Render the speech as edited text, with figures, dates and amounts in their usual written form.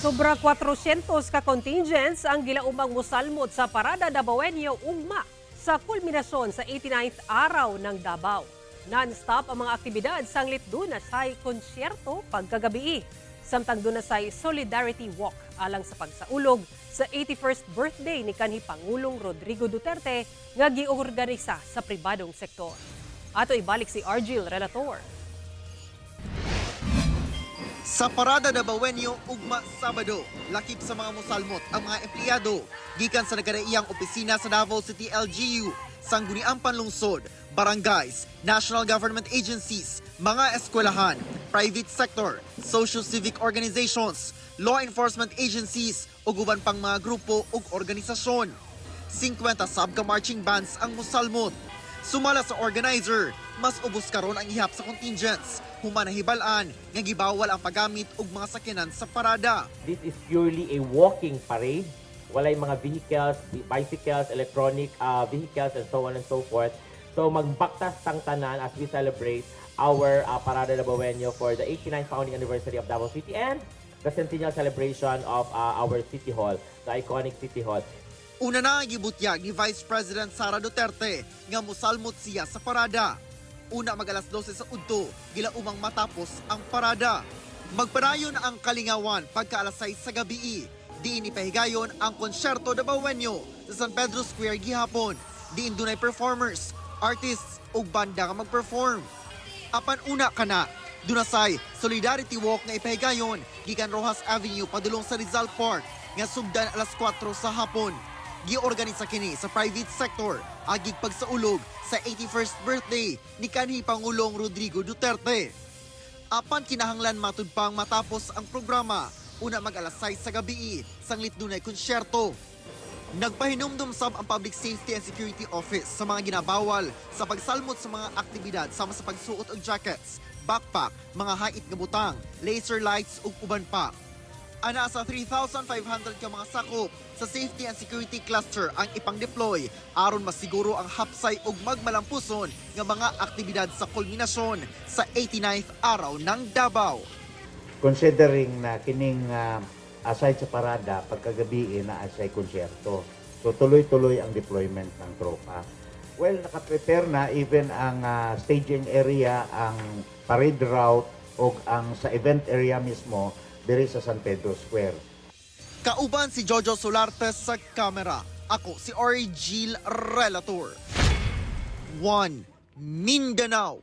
Sobra 400 ka contingents ang gilaumang musalmot sa Parada Dabawenyo ugma sa kulminasyon sa 89th Araw ng Davao. Non-stop ang mga aktibidad sanglit duna say konsyerto pagkagabii. Samtang duna say Solidarity Walk alang sa pagsaulog sa 81st birthday ni kanhi Pangulong Rodrigo Duterte nga giorganisa sa pribadong sektor. Ato ibalik si Argil Relator. Sa Parada Dabawenyo ugma Sabado, lakip sa mga musalmot ang mga empleyado gikan sa nagkadaiyang opisina sa Davao City LGU, Sangguniang Panlungsod, barangays, national government agencies, mga eskwelahan, private sector, social civic organizations, law enforcement agencies ug uban pang mga grupo ug organisasyon. 50 sab ka marching bands ang musalmot. Sumala sa organizer, mas ubos karon ang ihap sa contingents. Human nahibal-an nga gibawal ang paggamit og mga sakyanan sa parada. This is purely a walking parade. Walay mga vehicles, bicycles, electronic vehicles, and so on and so forth. So magbaktas tang tanan as we celebrate our Parada Dabawenyo for the 89th founding anniversary of Davao City and the centennial celebration of our City Hall, the iconic City Hall. Una na ang gibutyag ni Vice President Sara Duterte nga musalmot siya sa parada. Una mag alas 12 sa udto, gilaumang matapos ang parada. Magpadayon ang kalingawan pagka alas 6 sa gabii. Diin ipahigayon ang konsyerto Dabawenyo sa San Pedro Square gihapon. Diin dunay performers, artists ug banda nga mag-perform. Apan una kana, duna say Solidarity Walk nga ipahigayon gikan Roxas Avenue padulong sa Rizal Park nga sugdan alas 4 sa hapon. Giorganisa kini sa private sector agig pagsaulog sa 81st birthday ni kanhi Pangulong Rodrigo Duterte. Apan kinahanglan matud pang matapos ang programa, una mag alas 6 sa gabii, sanglit dunay konsyerto. Nagpahinumdum sab ang Public Safety and Security Office sa mga ginabawal sa pagsalmot sa mga aktibidad sama sa pagsuot og jackets, backpack, mga hait nga butang, laser lights ug uban pa. Ana sa 3,500 ka mga sakop sa safety and security cluster ang ipang-deploy aron masiguro ang hapsay ug magmalampuson nga mga aktibidad sa kulminasyon sa 89th Araw ng Davao. Considering na kining aside sa parada, pagkagabi na asay konsyerto. So tuloy-tuloy ang deployment ng tropa. Well, naka-prepare na even ang staging area, ang parade route o ang sa event area mismo diri sa San Pedro Square. Kauban si Jojo Solarte sa kamera. Ako si Argil Relator. 1 Mindanao.